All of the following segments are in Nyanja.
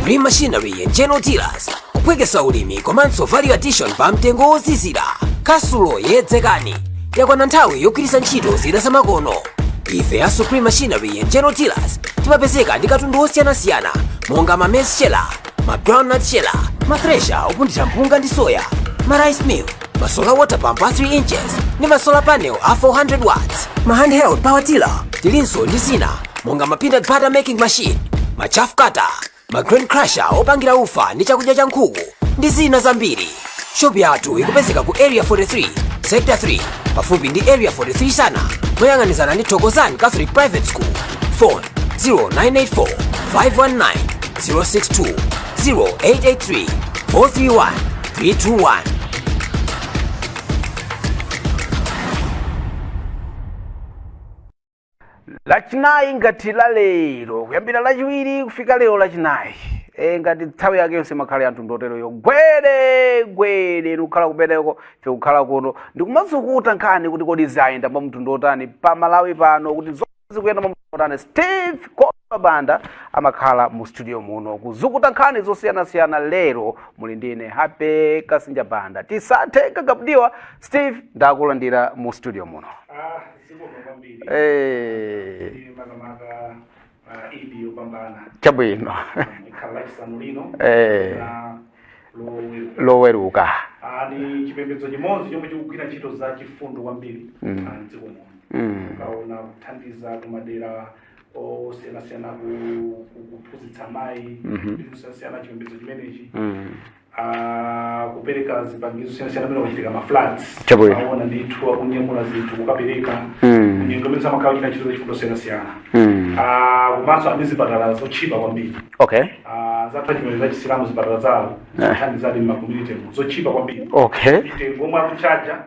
Supreme Machinery and General Dealers, kupwekesa ulimi komanso value addition pa mtengo wozizira. Kasulo yedzekani, yakwana nthawi yogwiritsa ntchito zida zamakono. Ife a Supreme Machinery and General Dealers timapezeka ndi katundu osiyanasiyana monga ma maize sheller, ma groundnut sheller, ma thresher opunthira mpunga ndi soya, ma rice mill, ma solar water pump a 3 inches ndi ma solar panel a 400 watts, ma handheld power tiller. Tilinso ndi zina monga ma peanut butter making machine, ma chaff cutter, ma grain crusher opangira ufa ndi chakudya cha nkhuku ndi zina zambiri. Shopu yathu ikupezeka ku Area 43, Sector 3, pafupi ndi Area 43 sana, moyang'anizana ndi Thokozani Catholic Private School. Phone 0984 519 062, 0883 431 321. Lachinayi ngati la lero, kuyambira Lachiwiri kufika lero Lachinayi, ngati nthawi yake yonse makhala anthu ndoteroyo, gwede gwede nikukhala kumeneko, ife kukhala kuno ndikumazukuta nkhani kuti kodi zayenda mwa mtundu otani pa Malawi pano, kuti zikuyenda mwa mtundu otani. Steve Kopa Banda amakhala mu studio muno kuzukuta nkhani zosiyanasiyana. Lero muli ndine Happy Kasinja Banda. Tisathe kagabdiwa. Steve, ndakulandira mu studio muno. Ah, zikomo kwambiri. Ndi makamaka Idi yopambana. Chabwino. Ikhala Lachisanu lino na Loweruka. Loweruka. Ndi chipembedzo chimodzi chomwe chikugwira ntchito za chifundo kwambiri mdziko muno. Ukaona kuthandiza kumadera osiyanasiyana, kuphunzitsa amayi ndi osiyanasiyana, chipembedzo chimenechi, kupereka zipangizo zosiyanasiyana pamene kuchitika ma floods. Aona ndithu akunyamula zinthu kukapereka kunyengo imene samakhala kuchita ntchito zachifundo zosiyanasiyana. Komanso ali ndi zipatala zotchipa kwambiri. Zathu achipembedzo cha Chisilamu, zipatala zawo zikuthandizadi m'ma community mu, zotchipa kwambiri. Mitengo omwe akuchaja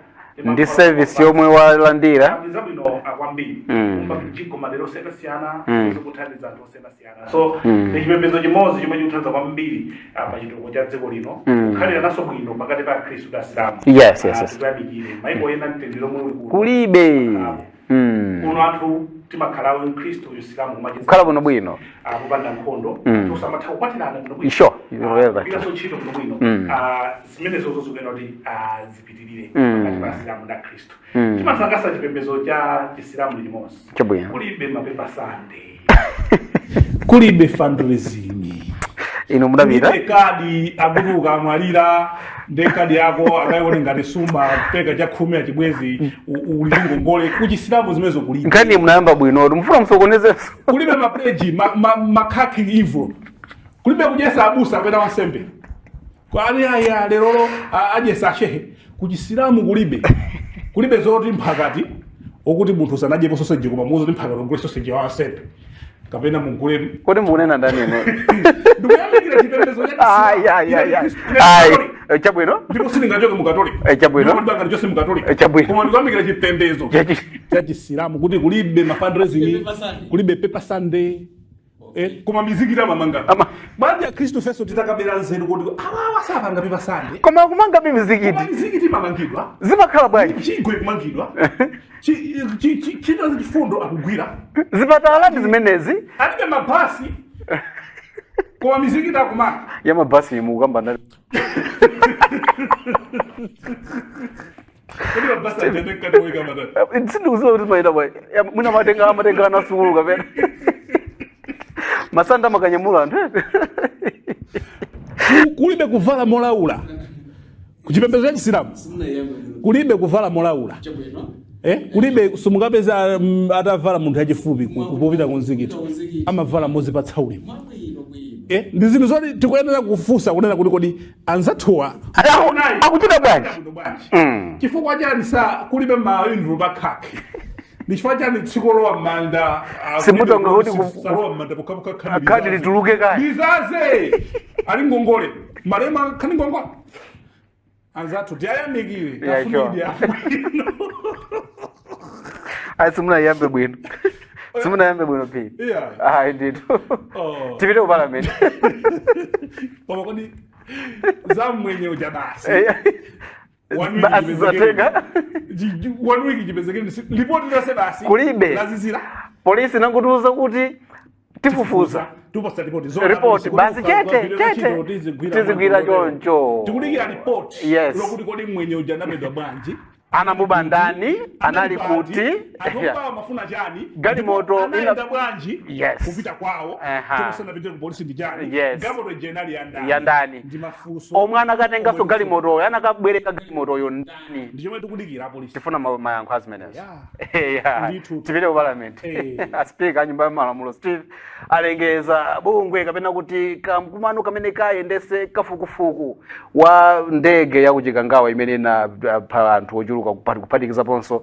ndi service yomwe walandira. Ndi zabwino kwambiri. Kumba mjigo madera osiyanasiyana, zikuthandiza anthu osiyanasiyana. So ndi chipembedzo chimodzi chomwe chikuthandiza kwambiri pa chitukuko cha dziko lino, kukhalira naso bwino pakati pa Akhristu ndi Asilamu. Tikuyamikire maiko ena mtendere omwe uli kuno Kulibe. Kuno anthu timakhalawo, Mkhristu, Msilamu, kumacheza Kukhala bwino bwino. Kupanda nkhondo. Anthu amatha kukwatirana bwino bwino. You're right. Kugwiranso ntchito bwino bwino. Zimenezozo zikuyenera kuti zipitirire pakati pa Asilamu ndi Akhristu. Chimasangalatsa chipembedzo cha Chisilamu ndi chimodzi. Kulibe ma paper Sunday, kulibe fundraising. Inu mudapita? Kulibe kadi akuti ukamwalira ndi kadi yako akayione ngati suma peka cha khumi achibwezi uli ndi ngongole. Kuchisilamu zimenezo kulibe. Nkhani munayamba bwino, mufuna musokonezenso. Kulibe ma pledge, ma khaki evil, kulibe kudyesa abusa kapena wansembe kwani aya lerolo adyesa ashehe. Kuchisilamu kulibe zoti mphakati okuti munthu sanadyepo sausage koma muzi kuti mphakati ugule sausage wa wansembe kapena mugule. Kodi mukunena ndani inu? Ndikuyamikira chipembedzo cha Ayi, ayi, ayi, ayi. Chisilamu. Ayi, chabwino. Ndipo sindingachoke mukatolika. Chabwino. Ndipo ndibanga ndichose mukatolika. Chabwino. Koma ndikuyamikira chipembedzo cha Chisilamu kuti kulibe ma fundraising, Paper Sunday. kulibe paper Sunday. Koma mizikiti amamanga. Bwanji Akhristu feso titakabera nzeru kuti awawa sapanga paper Sunday? Koma akumanga Koma mizikiti. Mizikiti imamangidwa. Zimakhala bwanji? Mijigo ikumangidwa. Chito chifundo akugwira. Zipatala ndi zimenezi. Alibe mabasi koma mizikiti akumanga. Ya mabasi mukukamba ndani? Kodi mabasi ajende mkati moyika matatu? Sindikuziwa kuti zimayenda bwanji. Mwina amatenga ana sukulu kapena masanda amakanyamula anthu. Kulibe kuvala molaula kuchipembedzo cha Chisilamu. Kulibe kuvala molaula. Kulibe, simungapeza atavala munthu yachifupi popita ku mzikiti, amavala mozipatsa ulemu. Ndi zinthu zoti tikuyenera kufunsa kunena kuti kodi anzathuwa Akuchita bwanji? Chifukwa chani sa kulibe ma envelope akhaki? Ndi chifukwa chani tsiku lowa m'manda Simutonga kuti salowa m'manda pokhapokha khadi lituluke kaya. Lizaze ali ngongole, malema khani ngongole. Anzathu tiyayamikire. Yeah, sure. Ayi, simunayambe bwino, simunayambe bwino pili. Ayi ndithu. Oh. Tipite ku parliament. Koma kodi za mwenye uja basi one week Basi chipezekeni. zateka. One week chipezekeni, lipoti lonse basi Kulibe. Lazizira. Polisi nangutiuza kuti Tifufuza. Tiposta ripoti. Report, basi chete, chete. Tizigwira choncho. Tikulikira report lokuti kodi mwenye uja anabedwa bwanji, Anamuba ndani, anali kuti, anthu amafuna chani, Galimoto ndipo anayenda bwanji kupita kwawo, chomwe sanapite ku polisi ndi chani, galimoto ija inali ya ndani? Ya ndani? Ndi mafunso Omwe anakatenganso galimotoyo, anakabwereka galimotoyo ndani? Ndi chomwe tikudikira apolisi. Tifuna mayankho azimenezo. Yeah. Ndithu. Tipite ku Parliament. Aspika a nyumba ya malamulo Steve alengeza bungwe kapena kuti kamkumano kamene kayendese kafukufuku wa ndege ya kuchikangawa imene inapha anthu ochuluka, kuphatikizaponso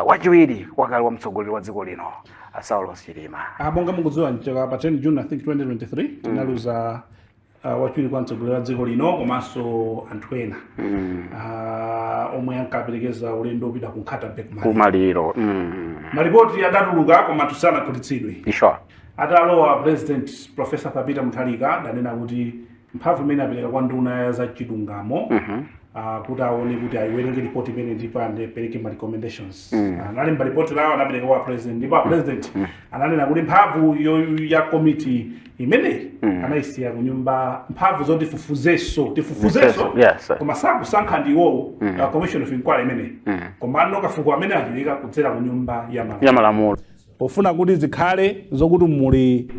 wachiwiri wakale wa mtsogoleri wa dziko lino, Saulos Chilima. Ah, monga mukudziwa, mchaka pa 10 June, I think, 2023, tinaluza wachiwiri kwa mtsogoleri wa dziko lino komanso anthu ena omwe ankaperekeza ulendo upita ku Nkhata Bay kumaliro. Kumaliro. Malipoti adatuluka koma tusanakhutitsidwe. Atalowa President Professor Peter Mutharika adanena kuti mphamvu imene apereka kwa nduna ya za chilungamo kuti aone kuti ayiwerenge ripoti imene ndipo apereke ma recommendations. Analemba ripoti lawo, anapereka kwa President, ndipo a President ananena kuti mphamvu ya komiti imeneyi anayisiya ku nyumba, mphamvu zoti tifufuzenso, tifufuzenso. Koma sakusankha ndi iwowo commission of inquiry imeneyi, koma ano kafukufuku amene achitika kudzera ku nyumba ya malamulo. Ya malamulo. Pofuna kuti zikhale zokuti muli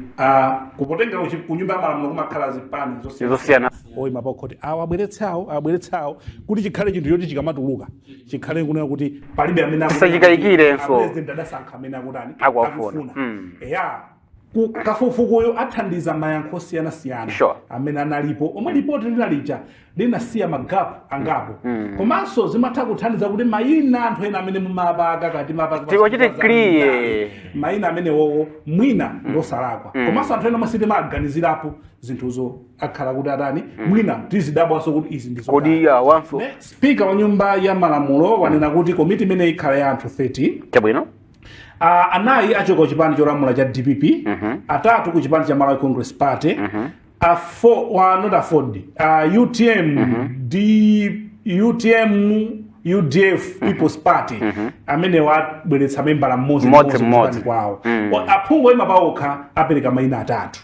kupotenga ku nyumba ya malamulo kumakhala zipani zosiyana. Oyima pakhoti awo abweretse awo, abweretse awo, kuti chikhale chinthu choti chikamatuluka chikhale kunena kuti palibe amene Tisachikayikirenso. A President adasankha amene akutani? Akuwafuna. Akufuna. Eya, kafukufukuyo athandiza mayankho osiyanasiyana amene analipo omwe ripoti linalija linasiya magapu angapo. Komanso zimatha kuthandiza kuti mayina anthu ena amene mumapaka kati mapaka Tiwachite clear. mayina amenewowo mwina ndosalakwa, komanso anthu ena omwe sitimaganizirapo zinthuzo akhala kuti atani, mwina tizidabwanso kuti izi ndi zotani. Kodi awanso Ne, Speaker wa nyumba ya malamulo wanena kuti komiti imene ikhala ya anthu 30. Anayi achoka ku chipani cholamula cha DPP, atatu ku chipani cha Malawi Congress Party, a four, not afford, UTM, D, UTM, UDF, People's Party, amene wabweretsa membala mmodzi mmodzi mmodzi mmodzi. kuchipani kwawo. Aphungu oyima pawokha apereka mayina atatu,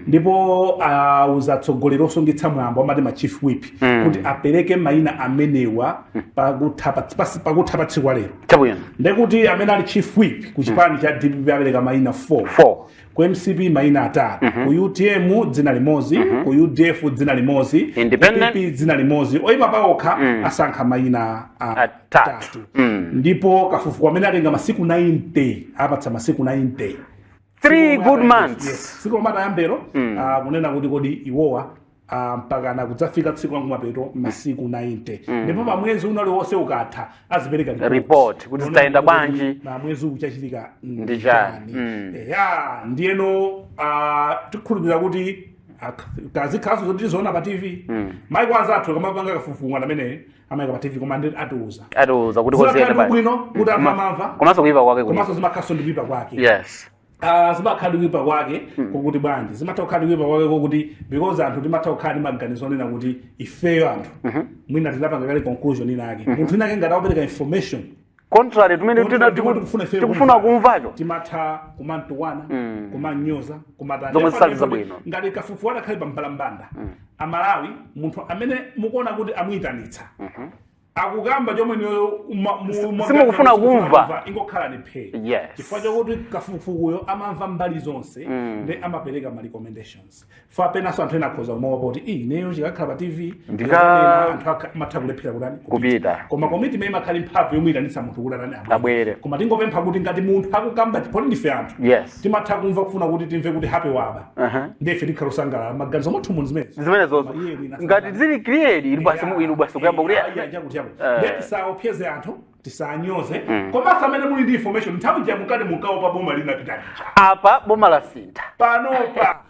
ndipo auza atsogoleri osungitsa mwambo, amati ma chief whip, kuti apereke mayina amenewa pakutha pa tsiku lero. Ndekuti amene ali chief whip ku chipani cha DPP apereka mayina 4, 4, ku MCP mayina atatu, ku UTM dzina limodzi, ku UDF dzina limodzi, Independent. ku PP dzina limodzi, oyima pawokha asankha mayina atatu. Atatu. Ndipo kafukufuku amene atenga masiku 90, apatsa masiku 90. 3 good months. Yes. Tsiku lomwe atayambero kunena kuti kodi iwowa mpaka na kudzafika tsiku la kumapeto masiku 90, ndipo pa mwezi unaliwonse ukatha azipereka Report, kuti zitayenda bwanji. Na mwezi uwu chachitika ndi chani. Eya, ndiyeno tikhulupirira kuti kazikhalanso zoti tizoona pa TV. Maiko anzathu akamapanga kafukufuku amene amayika pa TV, koma ndi atiuza. Atiuza kuti koziyenda Zimakhala bwanji. bwino kuti anthu amamva. Komanso kuyipa kwake kuti Komanso zimakhalanso ndi kuyipa kwake. Zimakhala ndi kuyipa kwake kokuti bwanji? Zimatha kukhala ndi kuyipa kwake kokuti because anthu timatha kukhala ndi maganizo onena kuti ifeyo anthu mwina tinapanga kale conclusion inake, munthu inake ngati akupereka information contrary tumene contrary tikufuna ifeyo tikufuna kumva. Kumvacho. Timatha kumantukwana, kumanyoza, kumatani. Zomwe zisali zabwino. Ngati kafukufuku adakhale pa mbalambanda, Amalawi, munthu amene mukuona kuti amuyitanitsa akukamba chomwe niyo simukufuna kumva. Ingokhala ni phe, chifukwa chokuti kafukufukuyo amamva mbali zonse ndi amapereka ma recommendations. Fa penanso anthu ena akhoza kumaopa kuti "Ii, ineyo chikakhala pa TV anthu amatha kulephera kutani? Kupita. Koma komiti imene imakhala mphamvu yomuyitanitsa munthu kuti atani? Abwere. Koma tingopempha kuti ngati munthu akukamba, poti ndife anthu, timatha kumva kufuna kuti timve kuti happy waba, ndife tikhala kusangalala maganizo mwathu mu zimenezo. Zimenezozo. Koma iye mwina ngati zili clear ili basi, inu basi kuyamba kuti Ndiye tisaopseze anthu, tisanyoze, komanso amene muli ndi information, nthawi ija mukati mukaopa boma linapita lija. Apa boma lasintha. Panopa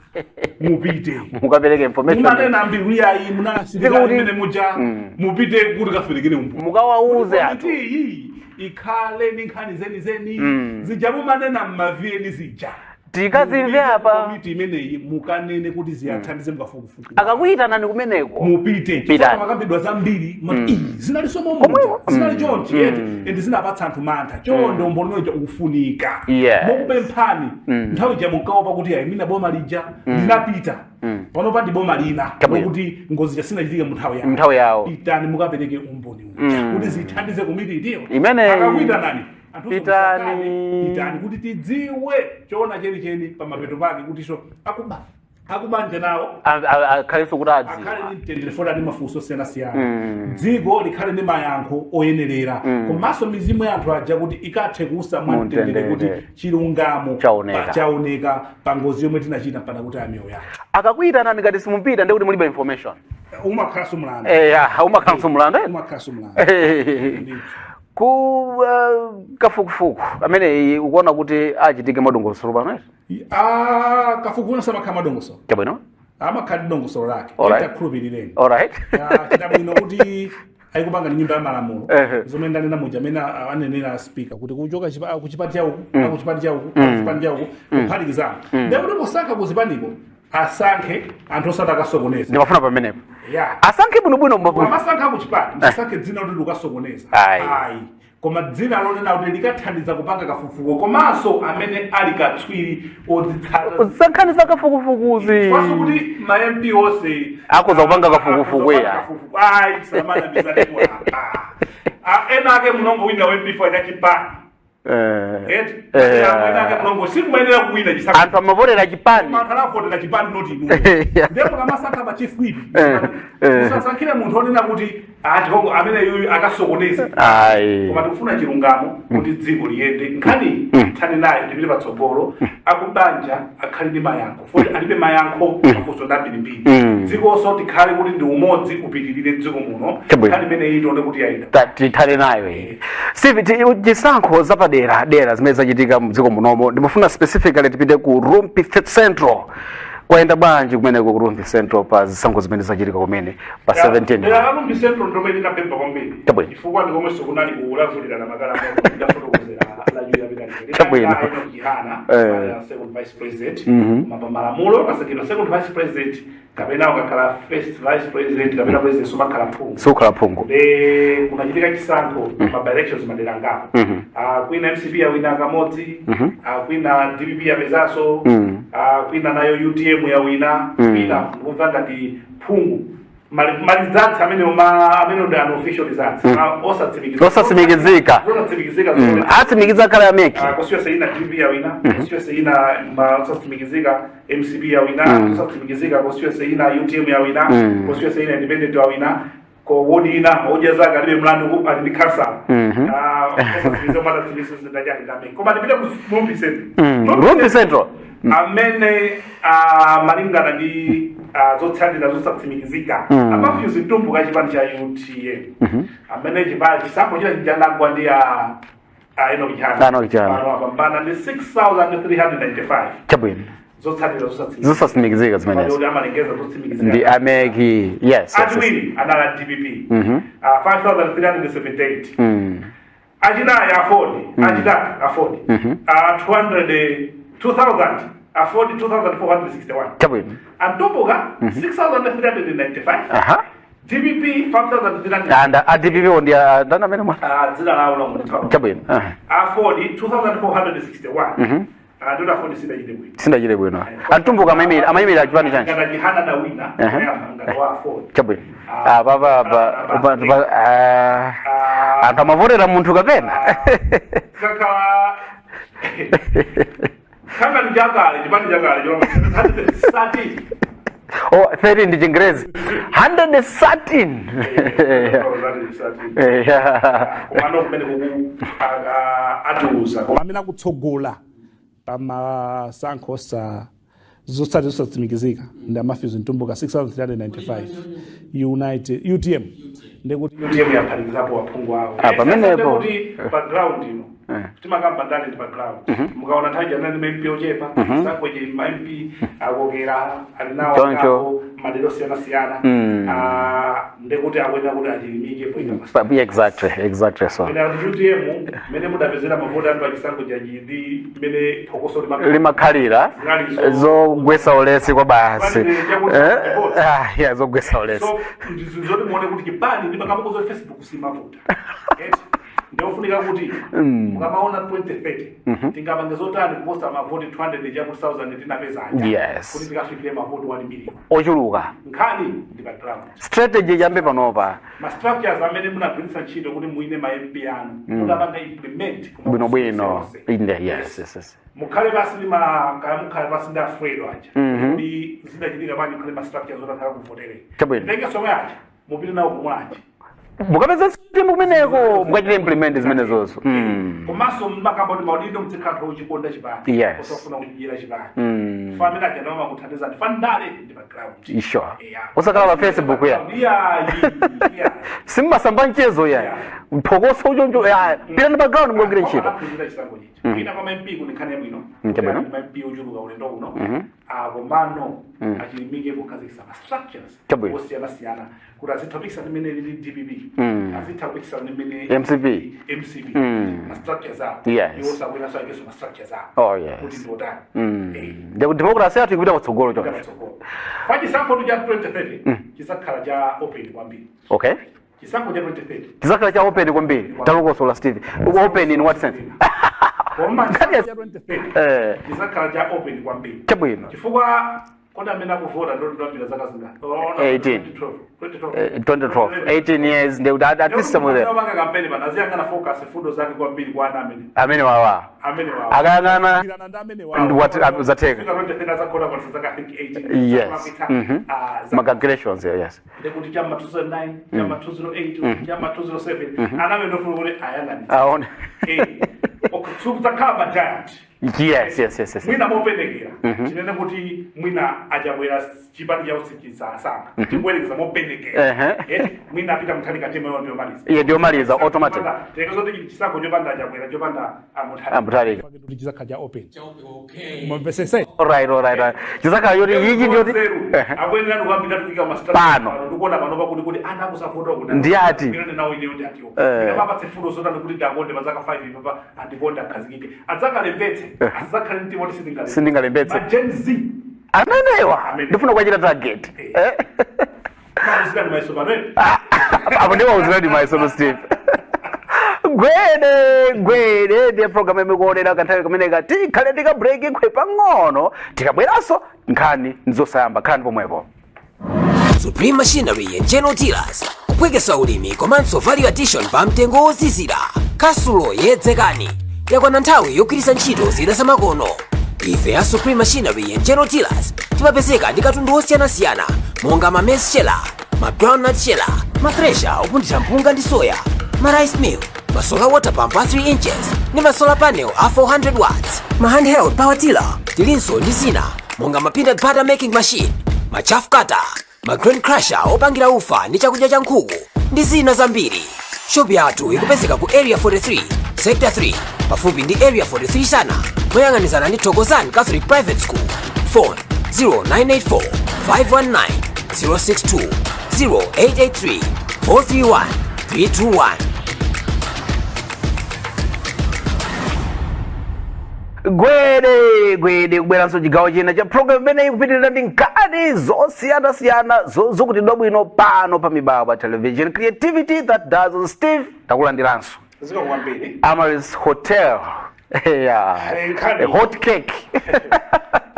mupite mukapereke information. Mumanena ambiri ayi munasilikali Ndikuti mene muja, mupite kuti kaferekere umboni. Mukawauze anthu. Komiti iyi ikhale ndi nkhani zenizeni zija mumanena mmaviyeni zija. Tikazimve apa. Komiti imeneyi mukanene kuti ziyathandize mukafukufuku. Akakuyitanani kumeneko, mupite. Pitani. Makambidwa zambiri mati iyi zinali somomuja, zinali chonchi eti, and zinapatsa anthu mantha. Chonde, umboni uja ukufunika. Mokupemphani, nthawi ija munkaopa kuti ayi, mina boma lija linapita, pano pandi boma lina, kuti ngozi chasinachitike mu nthawi yawo. Nthawi yawo. Pitani mukapereke umboni uja kuti zithandize komiti itiyo. Imeneyi. Akakuyitanani anthu, Pitani. musakane, pitani kuti tidziwe choona chenicheni pamapeto pake, kuti so akuba akubanja nawo akhalenso kuti akhale adziwa ndi mtendere, fota ndi mafunso osiyanasiyana, dziko likhale ndi mayankho oyenerera, komanso mizimu ya anthu aja kuti ikathe kuusa mwamtendere, kuti Mumtendere. chilungamo Chaoneka. Chaoneka pa ngozi yomwe tinachita mpaka kuti amiyoyo yathu. Akakuyitanani, ngati simupita, ndikuti mulibe information. Umakhalanso mlandu. Eya, umakhalanso mlandu, eh? Umakhalanso mlandu. Ku kafukufuku ameneyi ukuona kuti achitike madongosolo pano, eti? Ah, kafukufuku samakhala madongosolo. Amakhala ndi dongosolo lake. Takhulupirireni. Chita bwino kuti ayikupanga ndi Nyumba ya Malamulo. Zomwe ndanena muja, amene anenera Speaker kuti kuchoka kuchipani chauku, kuchipani chauku, kuchipani chauku, kuphatikizana, ndekuti posankha kuzipaniko asankhe anthu osati akasokoneza. Ndimafuna pamenepo. Asankhe bwinobwino. Amasankha kuchipani, musasankhe dzina kuti likasokoneza. Ayi. Ayi, koma dzina lonena kuti likathandiza kupanga kafukufuku, komanso amene ali katswiri odzitsata. Sankhani za kafukufukuzi. Kwaso kuti ma MP onse Akhoza kupanga kafukufuku, akhoza iya. kupanga kafukufuku. Ayi, samanamizanipo. Ena ake mulongo wina wa MP for chipani. Eti ena ake mulongo sikumayenera kuwina chisankho. Anthu amavotera chipani. Anthu anavotera chipani, not inu. Ndipo kamasankha pa chief whip, musasankhire munthu onena kuti ati kongo amene yuyu akasokoneze. Ayi. Koma tikufuna chilungamo kuti dziko liyende. Nkhani tithane nayo, tipite patsogolo, akubanja akhale ndi mayankho, foti alibe mayankho, mafunso ndi ambirimbiri. Dzikonso tikhale kuti ndi umodzi upitirire dziko muno. Nkhani imeneyi tione kuti yayenda. Tithane nayo iyi. Sivi chisankho zapadera dera zimene zachitika mdziko munomo, ndimafuna specifically tipite ku Rumphi Central. Kwayenda bwanji kumeneko ku Rumphi Central pa zisankho zimene zachitika kumene pa 17? Dera la Rumphi Central ndomwe linapemba kwambiri, chifukwa ndi komwenso kunali kulavulirana makala ndafotokozera lajuya. Chihana second vice president, koma pa malamulo kasankhidwa second vice president kapena ukakhala first vice president kapena president, sumakhala phungu. Sukhala phungu. De kunachitika chisankho, ma by-elections, madera ngapo. Kwina MCP yawina kamodzi, kwina DPP yapezanso, kwina nayo UTM yawina, kwina ndikumva ngati phungu ma results amene ma amene ndi unofficial results, osatsimikizika. Osatsimikizika. Osatsimikizika. Atsimikiza kale a MEC. Constituency ina DPP yawina, constituency ina ma osatsimikizika MCP yawina, osatsimikizika constituency ina UTM yawina, constituency ina independent yawina, ko wodi ina odya zake alibe mlandu ali ndi council. Osatsimikizika mata tsimikizika ndachani ndamene. Koma ndipite ku Rumphi Central. Rumphi Central. Amene malingana ndi zotsatira zosatsimikizika, a Matthews Mtumbuka chipani cha UTM, amene chipani chisankho china chichandagwa ndi a Enoch Chihana. Enoch Chihana. Pano apambana ndi 6395. Zotsatira zosatsimikizika. Zosatsimikizika zimenezo. Kuti amalengeza zotsimikizika Ndi a MEC, yes. Achiwiri anali a DPP, 5378. Achinayi AFORD, achitatu AFORD, 200 2000 AFORD 2461. A Mtumbuka 6395. DPP 5300. And a DPP ndi ndani amene mwa? Dzina lawo lomwe. AFORD 2461. Ndoti AFORD sidachite bwino. Sindachite bwino. A Mtumbuka amayimira chipani chanji? Ngati Chihana dawina kuyamba ngati wa AFORD. Chabwino. Ah, pa pa pa pa anthu amavotera munthu kapena? Kakhala khanga ndi chakale, chipani chakale cholamba 113. Oh, 13 ndi Chingerezi, 113. Komano kumene kuku atiuza, koma amene akutsogola pamasankho osa zotsatira zosatsimikizika ndi a Matthews Mtumbuka 6395, United UTM, ndikuti UTM yaphatikizapo aphungu awo. Ah, pamenepo. Kuti pa ground ino timakamba ndani ndi pa ground, mukaona nthawi janani ma MP ochepa, chisankho chi ma MP akokera ali nawo Choncho. angapo. Madera osiyanasiyana. Ndekuti akuyenera kuti achilimike poyika Exactly so. Ena kuti UTM mmene mudapezera mavoti anu pachisankho chachi ndi mmene phokoso limakhala. Limakhalira. Zinalizo. Zogwesa ulesi kwa basi. Pani chakuti Ah, yeah, zogwesa ulesi. So ndizinthu zoti muone kuti chipani ndi makamakozo Facebook simavuta. Eti ndiofunika kuti mukamaona 2030 tingapange zotani kuposa mavoti 200 chakuti 1000 tinapeza aja, kuti tikafikire mavoti 1 million ochuluka. Nkhani ndi pa ground. Strategy yambe panopa. Ma structures amene munagwiritsa ntchito kuti muine ma MP anu mutapanga implement kuma Bwinobwino. konse. Inde, yes. Mukhale pasi ndi ma kaya mukhale pasi ndi Alfredo aja kuti zidachitika bwanji, mukhale ma structures otakhala kuvotere. Tenge somwe aja, mupite nawo kumwanje. Mukapeza timu kumeneko, mukachita implement zimenezozo. Komanso mmakamba kuti maudindo muzikhala anthu ochikonda chipani, osafuna kuchidyera chipani. Fa amene aja ndiwo amakuthandizani fa ndale ndi pa ground. Osakhala pa Facebook ya. Iyayi, iyayi. Simmasamba mchezo ya. Phokoso uchonjo ya. Pitani pa ground mukagwire ntchito. Anaphunzira chisankho chicha kwina kwa MP kuni nkhani yabwino. Chabwino. Ma MP ochuluka ulendo uno. Komano achilimike pokhazikitsa ma structures osiyanasiyana kuti azitha kupikisana ndi mmene lili DPP, azitha kupikisana ndi mmene MCP. MCP, ma structures awo. Iwo sabwera so ma structures awo kuti ndiotani. Ndikuti democracy yathu ikupita patsogolo choncho. Patsogolo pa chisankho cha 2030 chisakhala cha open kwambiri. Chisankho cha 2030 Chizakhala cha open kwambiri. Talukosola, Steve. Open in what sense? Koma Nkhani chisankho cha 2030 chizakhala cha open kwambiri. Chifukwa kodi amene akuvota ndo ndambira zaka zingati? 18. 2012. 2012, 18 years, ndikuti at least some of them. Panga kampeni pano aziyang'ana focus fundo zake kwambiri kwa ana amene Amene wawa. amene wawa. Akayang'ana Ndi amene wawa. And what zatheka. Fika 2030 azakhola kwanisa zaka, I think, 18. Ma calculations, yeah, yes. Ndikuti chama 2009, chama 2008, chama 2007, ana amene ndofuna kuti ayang'anitse. Aone. Okay, so kudzakhala ma giant. Yes. Mwina mopenekera tinene kuti mwina achabwera chipani chawo sichisasankha, tikuwerekeza mopenekera. Mwina apita Mutharika, timeyo ndiyomaliza. Iye ndiyomaliza automatic. Tenga zoti chisankho chopanda achabwera, chopanda amutharika, Amutharika. kuti chizakhala cha open, mumvesese. All right. Chizakhala yoti ichi ndiyoti Akuyenera kuyambira tufika ma Pano. Ndikuona pano pakuti kuti ana akusavota kuti Ndi ati. Nawo ineyo ndi atiwo. Ndinamapatse fundo zotani kuti ndiakonde pa zaka 5 ipapa, andikonde, akhazikike, adzakalembetse, asadzakhale mtima kuti sindingalembetse. Sindingalembetse. Ma Gen Z. Amenewa. Amene. Ndifuna kuwachita target. Mauzirani maiso pano. Apo ndiwauzirani maiso, Steve. Gwede gwede ndiye program imikuonera kanthawi kameneka. Tikhale tika break nkhwe pang'ono, tikabweranso nkhani nzosayamba. Khalani pomwepo. Supreme Machinery and General Dealers, kupwekesa ulimi komanso value addition pa mtengo wozizira. Kasulo yedzekani, yakwana nthawi yogwiritsa ntchito zida zamakono. Ife a Supreme Machinery and General Dealers timapezeka ndi katundu osiyanasiyana monga ma maize sheller, ma groundnut sheller, ma thresher opunthira mpunga ndi soya, ma rice mill, ma solar water pump a 3 inches ndi ma solar panel a 400 watts, ma handheld power tiller. Tilinso ndi zina monga ma peanut butter making machine, ma chaff cutter, ma grain crusher opangira ufa ndi chakudya cha nkhuku ndi zina zambiri. Shopu yathu ikupezeka ku Area 43, Sector 3, pafupi ndi Area 43 sana, moyang'anizana ndi Thokozani Catholic Private School. Phone 0984 519 062, 0883 431 321. Gwede gwede, kubweranso chigawo china cha program imene ikupitirira ndi nkhani zosiyanasiyana zokutidwa bwino pano pa Mibawa Television, creativity that does. Steve, takulandiranso. Zikomo kwambiri. Amaris Hotel, yeah. Nkhani. Hot cake.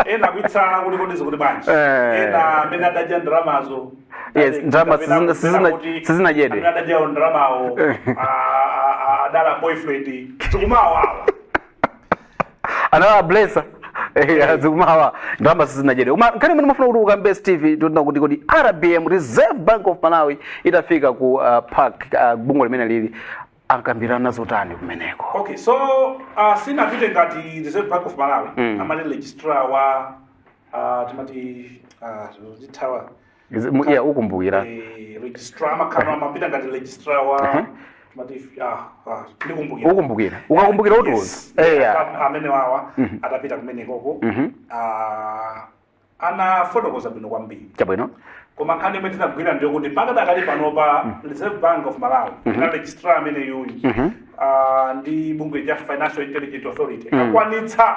Ena kuitsala kuti kodi zikuti bwanji? Ena amene adadya ndalamazo. Yes, ndalama sizinadyedwe. Amene adadyawo ndalamawo adala boyfriend, zikumawawa. Anala blesser zikumawa, ndalama sizinadyedwe. Koma nkhani imene mafuna kuti ukambe, Steve, tionena kuti kodi RBM, Reserve Bank of Malawi, itafika ku park, bungwe limene lili ankambirana zotani kumeneko? Okay, so sinapite ngati Reserve Bank of Malawi. Amati registrar wa timati zithawa. Yeah, ukumbukira. Registrar amakhala amapita ngati registrar wa timati ndikumbukira. Ukumbukira, ukakumbukira utiuza. Yes. Eya. Amene wawa atapita kumenekoko. Anafotokoza bwino kwambiri. Koma nkhani imene tinagwira ndiyo kuti pakadakali panopa Reserve Bank of Malawi na registrar amene yuyu ndi bungwe la Financial Intelligence Authority akwanitsa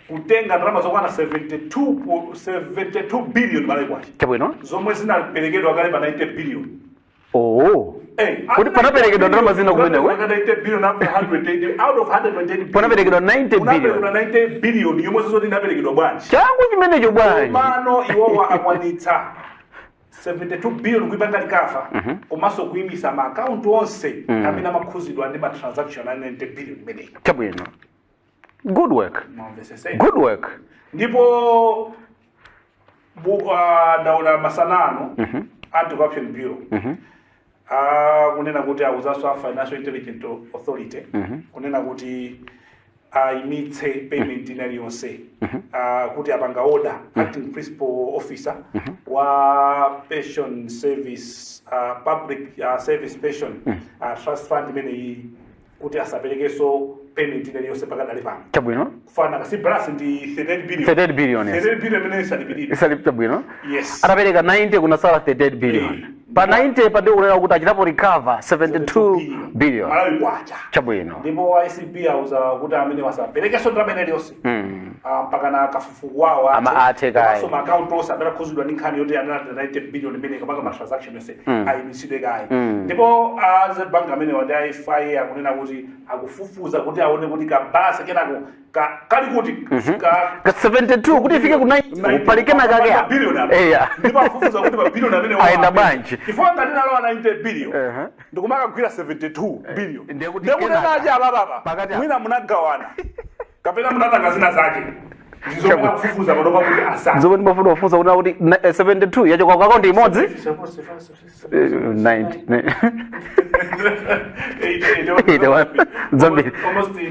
kutenga ndalama zokwana 72 billion Malawi kwacha zomwe zinaperekedwa kale pa 90 billion. Oh. Eh, Kuti panaperekedwa ndalama zina kumeneko? 90 billion up to 120 out of 120 billion. Panaperekedwa 90 billion. Kunaperekedwa 90 billion yomwe zizoti inaperekedwa bwanji. Changu chimenecho bwanji. Mano iwowa akwanitsa 72 billion kuipanga recover, komanso kuyimisa ma account onse amene amakhuzidwa ndi ma transaction a 90 billion imeneyi. Chabwino, good work. Mwamvesese? Good work. Ndipo ndaona masanano Anti-Corruption Bureau kunena kuti awuzanso a Financial Intelligence Authority kunena kuti ayimitse payment ina iliyonse, kuti apanga order acting principal officer wa pension service, Public Service Pension Trust Fund imeneyi, kuti asaperekenso payment ina iliyonse pakadali pano. Kufana kasi balance ndi 38 billion. 38 billion, yes. 38 billion imene isalipiridwe. Isali, chabwino. Yes. Atapereka 90, kunasala 38 billion. Pa 90 pa ndikunena kuti achitapo recover 72 billion. Malawi kwacha. Ndipo ACB auza kuti amene wasaperekenso ndalama ina iliyonse mpaka na kafukufuku wawo. Ama athe kaye. Komanso ma account onse amene akhuzidwa ndi nkhani yoti analandira 90 billion imene kapanga ma transaction yonse ayimitsidwe kaye. Ndipo a Reserve Bank amene wandi a FIA akunena kuti akufufuza kuti aone kuti kabasa kenako kali kuti ka Ka 72 kuti ifike ku 90 pali kena kake apa. Billion apa. Ndipo afufuza kuti ma billion amene Ayenda bwanji? Chifukwa ngati nalowa 90 billion ndikumakagwira 72 billion, Ndiye kuti ndiye kuti kenaka- naje apapapa Pakati apa. mwina munagawana kapena munatanga zina zake, ndizomwe akufufuza panopa kuti asake. Zomwe ndimafuna kufunsa kuti 72 yachoka ku akaunti imodzi. 90 81 zambiri.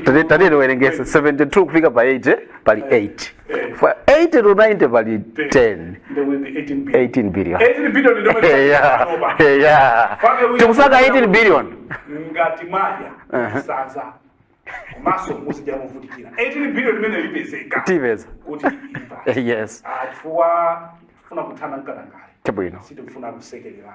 Tatete tiwerengese 72 kufika pa 80 pali 8. For 80 to 90 pali 10. 18 billion. 18 billion ndio. Yeah, tikusaka 18 billion. Ngati mwadya sanza komanso muzidya movutikira, 18 billion imene ipezeka. Tipeza. Kuti ilipa. Chifukwa tifuna kuthana mkatangale. Sitikufuna kusekerera.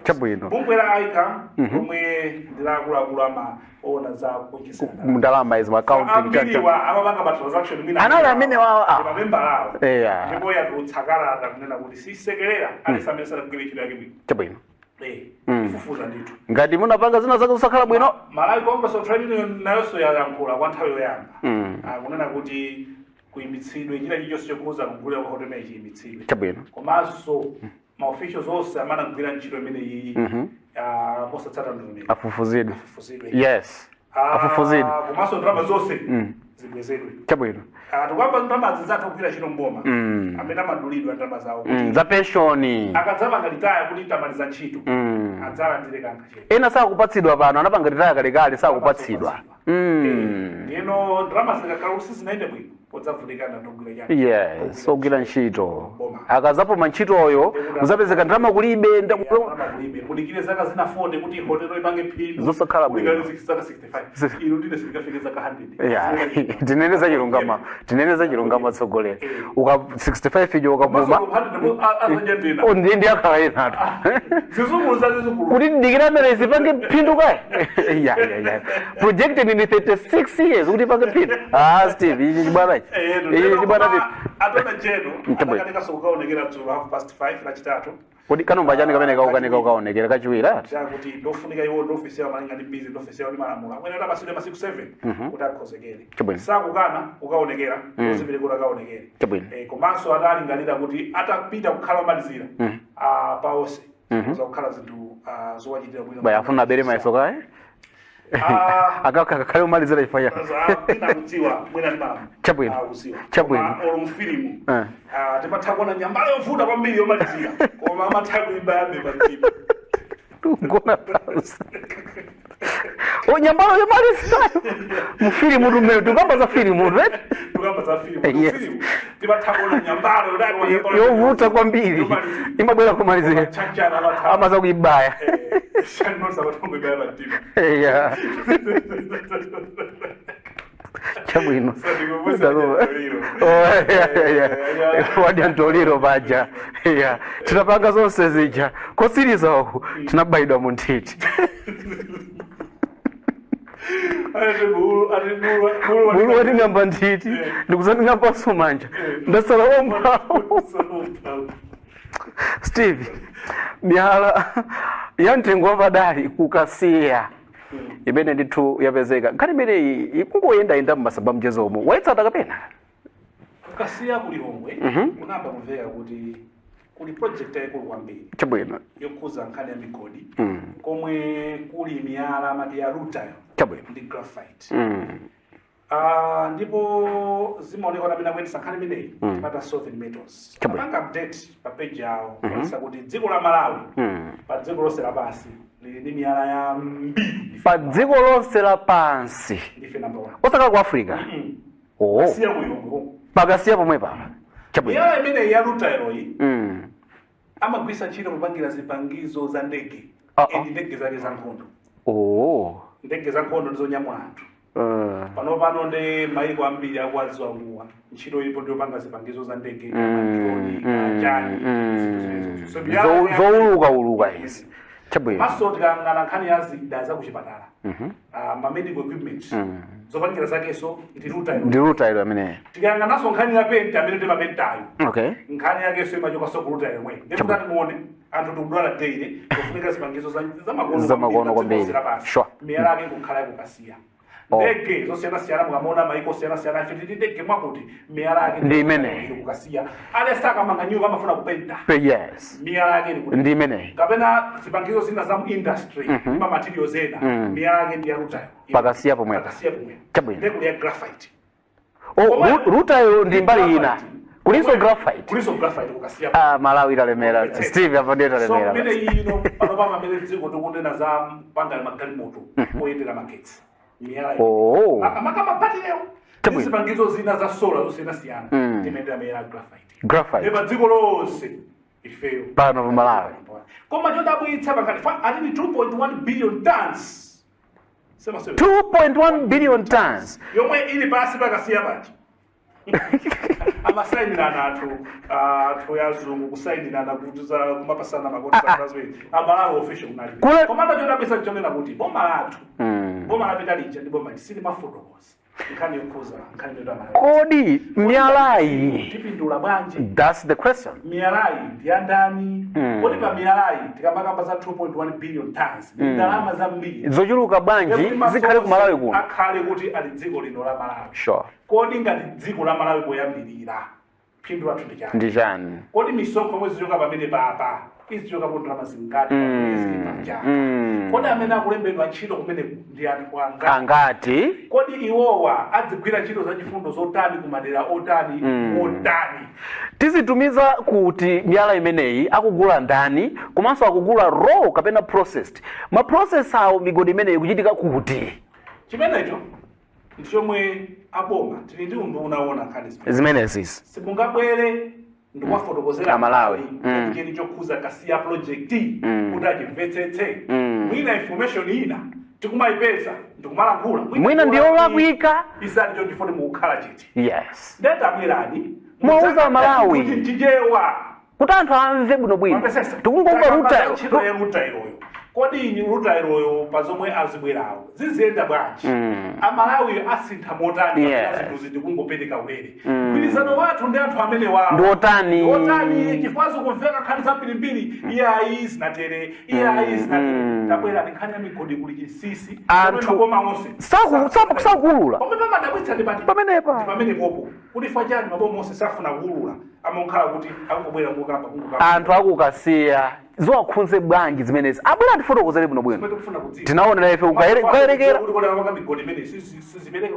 Chabwino. Bungwe la ICAM lomwe ndi laakuluakulu amaona za kuchisana Ndalama izi, accounting. Ambiriwa amapanga ma transaction mwina Anali amene wawo, ah. Ndi mamembala awo. Ndipo yatulutsa kalata kunena kuti sisekerera aliyense amene sanagwire ntchito yake bwino. Ifufuza ndithu. Ngati munapanga zina zake zosakhala bwino. Malawi Congress of Trade Union nayonso yayankhula kwa nthawi yoyamba. Kunena kuti kuyimitsidwe china chilichonse chokhuza kugulira kwa hotelo imeneyi, chiyimitsidwe. Komanso ma officials onse amene anagwira ntchito imeneyi mosatsata ndondomeko afufuzidwe. Afufuzidwe. Yes, afufuzidwe. Komanso ndalama zonse zibwezedwe. Tikuyamba ndalama zinzathu kugwira ntchito mboma amene amadulidwa ndalama zawo kuti Za penshoni. Akadzapanga retire kuti tamaliza ntchito, adzalandire kangachepe. Ena sakupatsidwa pano, anapanga retire kalekale, sakupatsidwa. Ndiyeno ndalama zikakhala kuti sizinayende bwino, podzavutikana ndogwira chani? Yes, ogwira ntchito. Boma. Akazapuma ntchitoyo, muzapezeka ndalama kulibe. Ndalama kulibe, mudikire zaka zina 40 kuti hotelo ipange phindu. Zosakhala bwino. Mudikire zaka 65, inu ndine sindikafike zaka 100. Yeah, tinene za chilungamo, tinene za chilungamo, atsogoleri, uka 65 ijo ukapuma Azanyandina. Oh, ndiye ndiyakhala inatu. Zizukulu za zizukulu. Kuti dikira amene zipange phindu kaye. Ya, projected ni 36 years kuti ipange phindu. Ah, Steve, ichi chibwana ichi, ichi chibwana ichi. Attorney General Mtabwe. anakanika kukaonekera dzulo half past 5 Lachitatu. Kodi kanomba chani kamene kaukanika kukaonekera kachiwiri ati? Chakuti ndofunika iwo ndi ofisi yawo malinga ndi busy ndi ofisi yawo ndi malamulo amwene kuti apasidwe masiku 7 kuti akhozekere. Sakukana kukaonekera, uzipite kuti akaonekere. Komanso atalingalira kuti atapita kukhala omalizira paonse zakukhala zinthu zowachitira bwino. Baya afuna abere mayeso kaye. Akakakhale umalizira chifukwa cha Mwina kudziwa, mwina ndi malamulo. Kudziwa. Chabwino. Koma olo mfilimu timatha kuona nyambalo yovuta kwambiri yomalizira, koma amatha kuimba yabe pamtima. Gona pansi. O, nyambalo yomalizirayo mufilimu tumene tukamba za filimu, right? Tukamba za filimu. Yes. Filimu timatha kuona nyambalo yodali kwa nyambalo Yovuta kwambiri yomalizira. imabwera kumalizira. Chachana amatha Amaza kuibaya. Shannosa amatha kuibaya pamtima. Yeah. Chabwino. Sandikumbutsa Ndaluma. wadya mtoliro. Oh, yeah. Wadya mtoliro paja. Yeah. Tinapanga zonse zija, kotsiriza uku tinabayidwa mu nthiti. Ati bulu, ati bulu, bulu. Bulu wating'amba nthiti, ndikuzanding'ambanso manja, ndasala omphawo. Steve, miyala ya mtengo wapadali kukasiya imene ndithu yapezeka, nkhani imeneyi ikungoyendayenda mmasamba mchezomo, wayitsata kapena? Kukasiya kulilongwe kunamba kumveka kuti kuli project yayikulu kwambiri yokhuza nkhani ya migodi, komwe kuli miyala amati ya rutile ndi graphite. Ah, ndipo zimaoneka kuti amene akuyendetsa nkhani imeneyi timati Sovereign Metals. Apanga update pa page yawo kuonetsa kuti dziko la Malawi pa dziko lonse lapansi lili ndi miyala yambiri. Pa dziko lonse lapansi? Ndife number one. Osakhala ku Africa? Oh. Siya kulilongwe. Pakasiya pomwe papa. Chabwino. Miyala imeneyi ya rutile iyi amagwisa ntchito kupangira zipangizo za ndege. And ndege zake za nkhondo. Ndege za nkhondo ndizonyamula anthu. Pano pano ndi maiko ambiri akuwadziwa ntchito ilipo ndiyopanga zipangizo za ndege, ma drone, kachani, zinthu zimenezo. So Zowuluka uluka izi. Chabwino. Maso tikayang'ana nkhani ya zida za kuchipatala, ma medical equipment, zopangira zakenso ndi rutile. Ndi rutile ameneyi. Tikayang'ananso nkhani ya penti amene timapentayo, nkhani yakenso imachokanso ku rutile yomwe. Ndikutati muone anthu tikudwala daily, kufunika zipangizo zamakono. Zamakono kwambiri. Miyala yake kukhala yakukasiya. Ndege zosiyanasiyana, mukamuona maiko osiyanasiyana, ife tili ndege mwakuti, miyala yake Ndi imeneyi. ili kukasiya. Alesa akamanga nyumba amafuna kupenta, miyala yake ili kuti? Ndi imeneyi. Kapena zipangizo zina za mu industry, ma materials ena, miyala yake ndi ya rutile. Pakasiya pomwepo. Pakasiya pomwepo. Chabwino. Ndekuli ya graphite. Oh, rutile ndi mbali ina, kulinso graphite. Kulinso graphite kukasiya. Ah, Malawi italemera, Steve, apo ndiye So italemera. mmene ino pano pama amene dziko tikunena za kupanga magalimoto oyendera magetsi, miyala makamaka mabatirewo ndi zipangizo zina za solar zosiyanasiyana, timayendera miyala ya graphite. Graphite. Pa dziko lonse ifeyo Pano pa Malawi. Koma chodabwitsa pakati atini 2.1 billion tons. Sema sema. 2.1 billion tons. Yomwe ili pasi pakasiya paja, amasayinirana anthu yazungu, kusayinirana kuti za kumapasana ma contract, amalawi official kunalibe. Komanda chodabwitsa chonena kuti boma lathu, boma lapita lija ndi boma silimafotokoza nkhani yokhuza nkhani imene amalawi. Kodi miyalayi Tipindula bwanji? That's the question. Miyalayi ndi ya ndani? Kodi pa miyalayi tikamakamba za 2.1 billion tons, ndi ndalama zambiri zochuluka bwanji Yakuti zikhale ku Malawi kuno? Akhale kuti ali dziko lino la Malawi. Kodi ngati dziko la Malawi poyambirira phindu lathu ndi chani? Ndi chani? Kodi misonkho yomwe zichoka pamene papa izichokapo ndalama zingati pa mwezi, pachaka? Kodi amene akulembedwa ntchito kumeneku ndi anthu angati? Angati? Kodi iwowa adzigwira ntchito zachifundo zotani, kumadera otani, otani? Tizitumiza kuti miyala imeneyi? Akugula ndani? Komanso akugula raw kapena processed? Ma process awo migodi imeneyi kuchitika kuti? Chimenecho ndi chomwe aboma tili ndi unduna unaona nkhani zimene Zimenezi. Simungabwere ndikuwafotokozera Amalawi. Cheni chokhuza Kasiya project kuti achimvetsetse. Mwina information ina tikumayipeza ndikumalankhula Mwina ndiyolakwika. Isani cho ndifoti mukukhala chete. Ndetabwerani. Mwauza Malawi. Kuti mchichewa kuti anthu amve bwinobwino. Mwamvesesa? Tikungomva rutile. Ntchito ya rutileyo, kodi rutileyo pa zomwe azibwerawo ziziyenda bwanji? Amalawi asintha motani? Zinthuzi ndikungopereka ulere, mgwirizano wathu ndi anthu amene wawo Ndi otani? Otani? Chifukwa zikumveka nkhani zambirimbiri, iyayi zinatere, iyayi zinatere. Tabwerani, nkhani ya migodi kuli chinsinsi. Anthu maboma onse Sakuulula. Pomwe pamadabwitsa ndi pati? Pamenepa. Ndi pamene popo kuti fa chani maboma onse safuna kuulula, amakhala kuti akungobwera kungokamba kungokamba. Anthu akukasiya ziwakhudze bwanji zimenezi? Abwera atifotokozere bwinobwino. Zimene tikufuna kudziwa. Tinaonera ife kukayerekera. Kuti kodi amapanga migodi imene sizipereka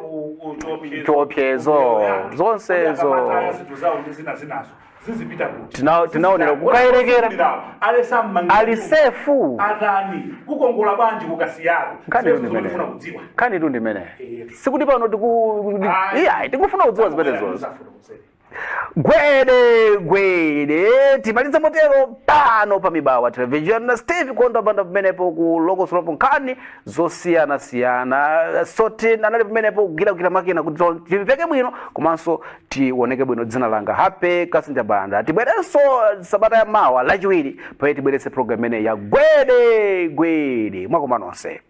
chiopsezo? Chiopsezo, zonsezo. Akamata zinthu zawo ndi zina zinazo zizipita kuti? Tinaonera kukayerekera. Alesa mmangira Ali safe? Atani? Kukongola bwanji kukasiyako? Nkhani Zimenezo tu zomwe ndimene tikufuna kudziwa. Nkhani tu ndimene. Sikuti pano tiku Ayi. iya, tikufuna kudziwa zimenezo. Zafotokozere. Gwede gwede, timalize motero pano pa Mibawa Television na Steve Kondo Banda pamenepo kulongosolapo nkhani zosiyanasiyana. Sotin anali pamenepo kugwiragwira makina kuti timveke bwino komanso tioneke bwino. Dzina langa Happy Kasinja Banda. Tibwerenso sabata ya mawa Lachiwiri pamene tibweretse program imene ya Gwede Gwede. Mwakoma nonse.